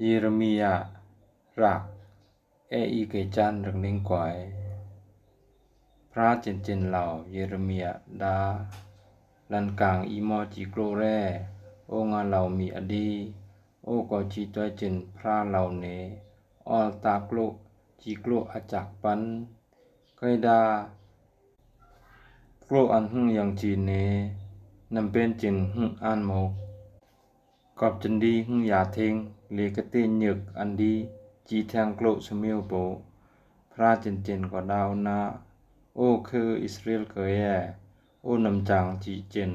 ເຢເຣມີຍາ ຣາກ ແອອີເກຈັນເຣິງເລັງກວາຍ. ພຣາເຈັນເຈັນເລົ່າເຢເຣມີຍາດາ ລັນກາງອີມໍຈີໂກຣແຣ, ໂອງາເລົ່າມີອະດີ, ໂອກໍຈີຕວຍເຈັນພຣາເລົ່າເນ, ອອລຕາໂກຣຈີໂກຣອາຈັກປັນ, ໄກດາ ໂກຣອັນຫຶງຢາງຈີເນ, ນຳເປັນເຈັນຫຶອານໂມກ. ກອບຈັນດີຫຶງຢາເທັງ ເລກະເຕຍືກອັນດີ ຈີແທງໂກຣສະມິວໂປ. ພຣາເຈັນເຈັນກໍດາວນາ, ໂອເຄີອິສຣາເອລເກີແອ, ໂອນຳຈາງຈີເຈັນ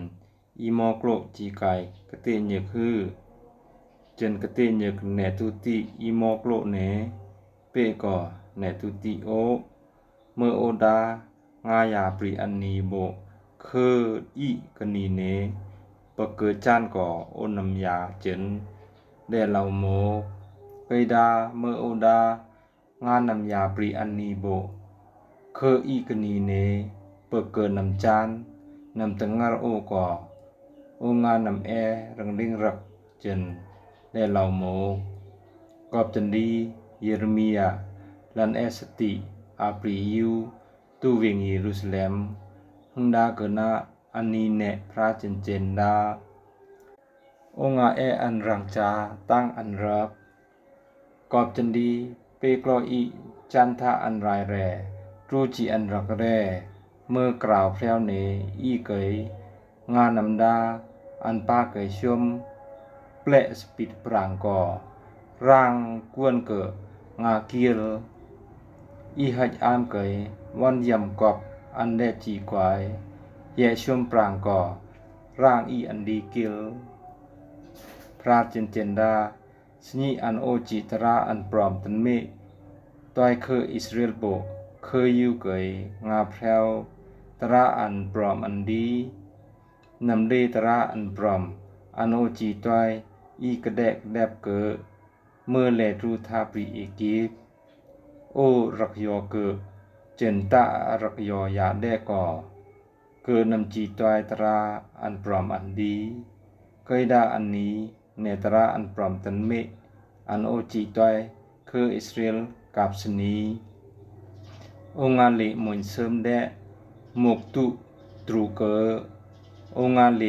ອີມໍໂກຣຈີກາຍກະເຕຍຮີກຮື, ເຈັນກະເຕຍຮີກແນຕຸຕິອີມໍໂກຣເນ, ເປກໍແນຕຸຕິໂອ. ເມີໂອດາ ງາຢາປຣີອັນນີໂບ ເຄີອີກະນີເນ, ປະເກີຈານກໍໂອນຳຢາເຈັນ ແດ່ເລົ່າໂມ. ເກີຍດາ ເມີໂອດາ ງານຳຢາປຣີອັນນີໂບ ເຄີອີກະນີເນ, ປະເກີນຳຈານ ນຳຕະງາໂອກໍ ໂອງານຳແອ ເຣິງເລັງຣັກ ເຈັນ ແດ່ເລົ່າໂມ. ກອບຈັນດີເຢເຣມີຍາ ລັນແອສະຕິ ອາບຣີຢູ ຕູເວັງເຢຣູຊາແລັມ, ຫຶງດາເກີນາ ອັນນີແນພຣາເຈັນເຈັນດາ, ໂອງາແອອັນຣັງຈາ ຕັງອັນຣັກ. ກອບຈັນດີ ເປໂກຣອີ ຈັນທາອັນຣາຍແຣ ຕຣູຈີອັນຣັກແຣ, ເມີກຣາວແພຣວເນ ອີເກີຍ ງານຳດາ ອັນປາເກີຍຊົມ ແປລະສະປິດປຣາງກໍ ຣາງກວນເກີ ງາກິລ ອີຮັດອາມເກີຍ ວັນຢຳກອບ ອັນແດດຈີກວາຍ ແຢະຊົມປຣາງກໍ ຣາງອີອັນດີກິລ. ພຣາເຈັນເຈັນດາ ສະຍິອັນໂອຈີຕະຣາອັນປອມຕັນເມ ຕອຍເຄີອິສຣາເອລໂປ ເຄີຢູເກີຍ ງາແພຣວ ຕະຣາອັນປອມອັນດີ ນຳເລຕະຣາອັນປອມ ອັນໂອຈີຕອຍ ອີກະແດກແດບເກີ ເມີແລຕຣູທາປຣີເອກິບ ໂອຣັກຍໍເກີ ເຈັນຕະອາຣັກຍໍຢາແດກໍ ເກີນຳຈີຕອຍຕະຣາອັນປອມອັນດີ ເກີຍດາອັນນີ ແນຕະຣາອັນປອມຕັນເມ ອັນໂອຈີຕອຍ ເຄີອິສຣາເອລ ກາບສະນີ ໂອງາເລມົນເສີມແດ ມົກຕຸຕຣູເກີ ໂອງາເລ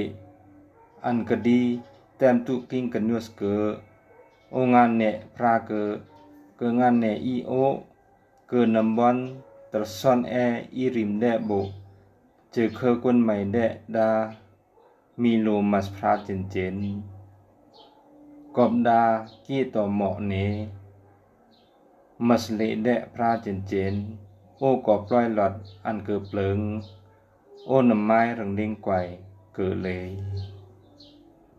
ອັນກະດີ ແຕມຕຸກິງກະນົສເກີ ໂອງານແນພຣາເກີ ເກີງານແນອີໂອ ເກີນຳບອນ ຕຣະຊອນແອ ອີຣິມແດໂບ ເຈີເຄີກວນໄມແດດາ ມີໂລມັສພຣາເຈັນເຈັນ ກອບດາ ເກຕໍເໝາະເນ ມັສເລແດພຣາເຈັນເຈັນ ໂອກໍປລ່ອຍລອດອັນເກີເປິງ ໂອນຳມາຍເຣິງເລັງກວາຍເກີເລຍ.